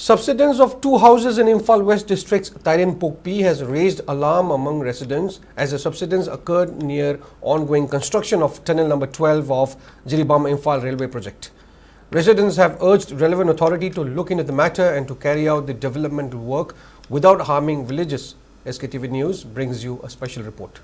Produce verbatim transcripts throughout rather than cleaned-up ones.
Subsidence of two houses in Imphal West District's Tairenpokpi has raised alarm among residents as the subsidence occurred near ongoing construction of tunnel number twelve of Jiribam Imphal Railway Project. Residents have urged relevant authority to look into the matter and to carry out the development work without harming villages. S K T V News brings you a special report.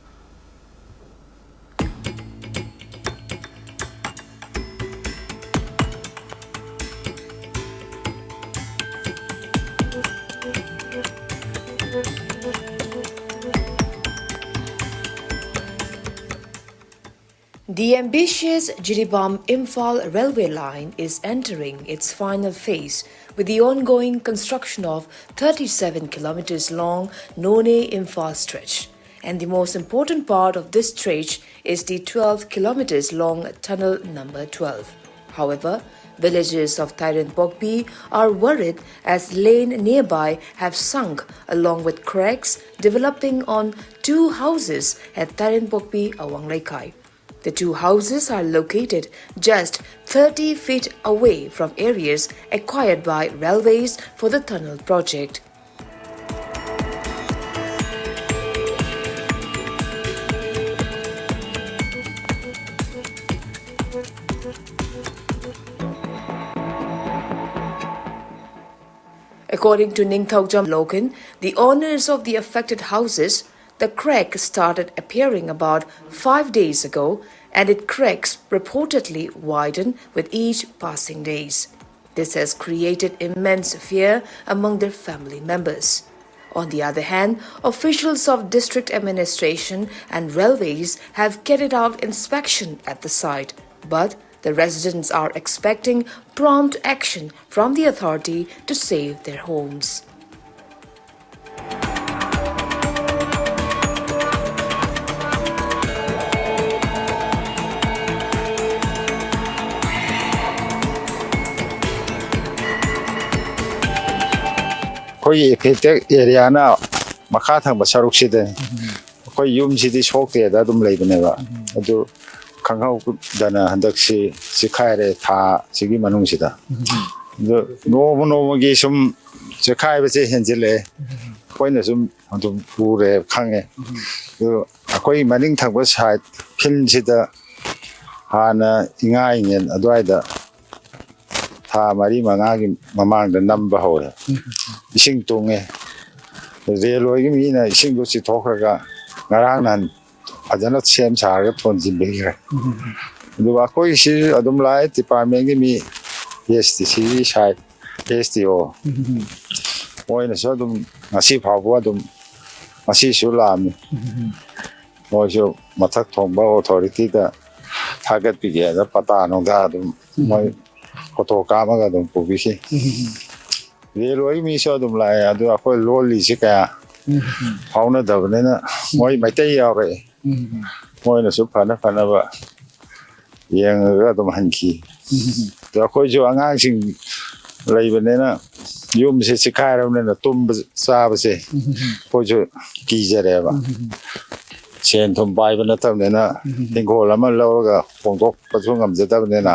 The ambitious Jiribam Imphal railway line is entering its final phase with the ongoing construction of thirty-seven kilometers long Noney Imphal stretch. And the most important part of this stretch is the twelve kilometers long tunnel number twelve. However, villagers of Tairenpokpi are worried as lane nearby have sunk along with cracks developing on two houses at Tairenpokpi Awang Leikai. The two houses are located just thirty feet away from areas acquired by railways for the tunnel project. According to Ningthaojam Logan, the owners of the affected houses, the crack started appearing about five days ago, and it cracks reportedly widen with each passing days. This has created immense fear among their family members. On the other hand, officials of district administration and railways have carried out inspection at the site, but the residents are expecting prompt action from the authority to save their homes. ꯑꯩꯈꯣꯏꯒꯤ affected ꯑꯦꯔꯤꯌꯥꯅ ꯃꯈꯥ ꯊꯪꯕ ꯁꯔꯨꯛꯁꯤꯗꯅꯤ꯫ ꯑꯩꯈꯣꯏ ꯌꯨꯝꯁꯤꯗꯤ ꯁꯣꯛꯇꯦꯗ ꯑꯗꯨꯝ ꯂꯩꯕꯅꯦꯕ꯫ ꯑꯗꯨ ꯈꯪꯍꯧꯗꯅ ꯍꯟꯗꯛꯁꯤ ꯆꯤꯛꯈꯥꯏꯔꯦ ꯊꯥ ꯁꯤꯒꯤ ꯃꯅꯨꯡꯁꯤꯗ꯫ ꯑꯗꯨ ꯅꯣꯡꯃ ꯅꯣꯡꯃꯒꯤ ꯁꯨꯝ ꯆꯦꯈꯥꯏꯕꯁꯦ ꯍꯦꯟꯖꯤꯜꯂꯛꯑꯦ꯫ ꯑꯩꯈꯣꯏꯅ ꯁꯨꯝ ꯑꯗꯨꯝ ꯎꯔꯦ, ꯈꯪꯉꯦ꯫ ꯑꯗꯨ ꯑꯩꯈꯣꯏ ꯃꯅꯤꯡ ꯊꯪꯕ ꯁꯥꯏꯠ ꯐꯤꯜꯁꯤꯗ ꯍꯥꯟꯅ ꯏꯉꯥ ꯏꯉꯦꯟ ꯑꯗꯨꯋꯥꯏꯗ ꯊꯥ ꯃꯔꯤ ꯃꯉꯥꯒꯤ ꯃꯃꯥꯡꯗ ꯅꯝꯕ ꯍꯧꯔꯦ꯫ ꯏꯁꯤꯡ ꯇꯨꯡꯉꯦ꯫ ꯔꯦꯜꯋꯦꯒꯤ ꯃꯤꯅ ꯏꯁꯤꯡꯗꯣ ꯆꯤꯊꯣꯛꯈ꯭ꯔꯒ ꯉꯔꯥꯡ ꯅꯍꯥꯟ ꯐꯖꯅ ꯁꯦꯝ ꯁꯥꯔꯒ ꯊꯣꯟꯖꯤꯟꯕꯤꯈ꯭ꯔꯦ꯫ ꯑꯗꯨꯒ ꯑꯩꯈꯣꯏꯁꯤ ꯑꯗꯨꯝ ꯂꯥꯛꯑꯦ, ꯗꯤꯄꯥꯔꯠꯃꯦꯟꯒꯤ ꯃꯤ, ꯑꯦꯁ ꯗꯤ ꯁꯤꯒꯤ ꯁꯥꯏꯠ, ꯑꯦꯁ ꯗꯤ ꯑꯣ, ꯃꯣꯏꯅꯁꯨ ꯑꯗꯨꯝ ꯉꯁꯤ ꯐꯥꯎꯕ ꯑꯗꯨꯝ, ꯉꯁꯤꯁꯨ ꯂꯥꯛꯑꯝꯃꯤ꯫ ꯃꯣꯏꯁꯨ ꯃꯊꯛ ꯊꯣꯡꯕ ꯑꯣꯊꯣꯔꯤꯇꯤꯗ ꯊꯥꯒꯠꯄꯤꯒꯦ꯫ ꯑꯗ ꯄꯇꯥ ꯅꯨꯡꯗ ꯑꯗꯨꯝ ꯃꯣꯏ ꯐꯣꯇꯣ ꯀꯥꯞꯄꯒ ꯑꯗꯨꯝ ꯄꯨꯕꯤꯈꯤ꯫ ꯔꯦꯜꯋꯦꯒꯤ ꯃꯤꯁꯨ ꯑꯗꯨꯝ ꯂꯥꯛꯑꯦ꯫ ꯑꯗꯨ ꯑꯩꯈꯣꯏ ꯂꯣꯜꯂꯤꯁꯦ ꯀꯌꯥ ꯐꯥꯎꯅꯗꯕꯅꯤꯅ ꯃꯣꯏ ꯃꯩꯇꯩ ꯌꯥꯎꯔꯛꯑꯦ꯫ ꯃꯣꯏꯅꯁꯨ ꯐꯅ ꯐꯅꯕ ꯌꯦꯡꯉꯒ ꯑꯗꯨꯝ ꯍꯟꯈꯤ꯫ ꯑꯗꯣ ꯑꯩꯈꯣꯏꯁꯨ ꯑꯉꯥꯡꯁꯤꯡ ꯂꯩꯕꯅꯤꯅ ꯌꯨꯝꯁꯦ ꯆꯤꯈꯥꯏꯔꯕꯅꯤꯅ ꯇꯨꯝꯕ ꯆꯥꯕꯁꯦ ꯑꯩꯈꯣꯏꯁꯨ ꯀꯤꯖꯔꯦꯕ꯫ ꯁꯦꯟ ꯊꯨꯝ ꯄꯥꯏꯕ ꯅꯠꯇꯕꯅꯤꯅ ꯍꯤꯡꯒꯣꯜ ꯑꯃ ꯂꯧꯔꯒ ꯍꯣꯡꯗꯣꯛꯄꯁꯨ ꯉꯝꯖꯗꯕꯅꯤꯅ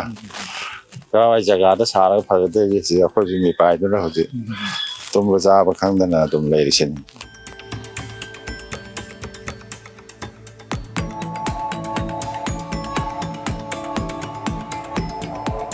ꯀꯔꯥꯏꯋꯥꯏ ꯖꯒꯥꯗ ꯁꯥꯔꯒ ꯐꯒꯗꯒꯦ ꯁꯤ ꯑꯩꯈꯣꯏꯁꯨ ꯃꯤꯄꯥꯏꯗꯨꯅ ꯍꯧꯖꯤꯛ ꯇꯨꯝꯕ ꯆꯥꯕ ꯈꯪꯗꯅ ꯑꯗꯨꯝ ꯂꯩꯔꯤꯁꯤꯅꯤ꯫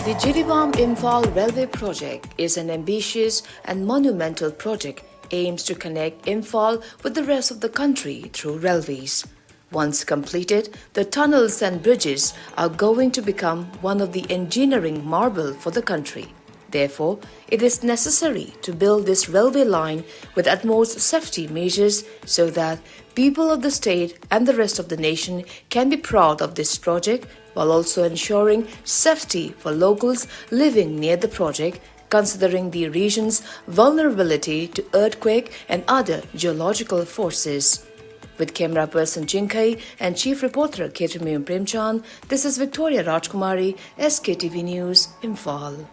The Jiribam Imphal Railway Project is an ambitious and monumental project aims to connect Imphal with the rest of the country through railways. Once completed, the tunnels and bridges are going to become one of the engineering marvel for the country. Therefore, it is necessary to build this railway line with utmost safety measures so that people of the state and the rest of the nation can be proud of this project while also ensuring safety for locals living near the project, considering the region's vulnerability to earthquake and other geological forces. With camera person Chinkhai and chief reporter Khetrimium Premchand, this is Victoria Rajkumari, S K T V News, Imphal.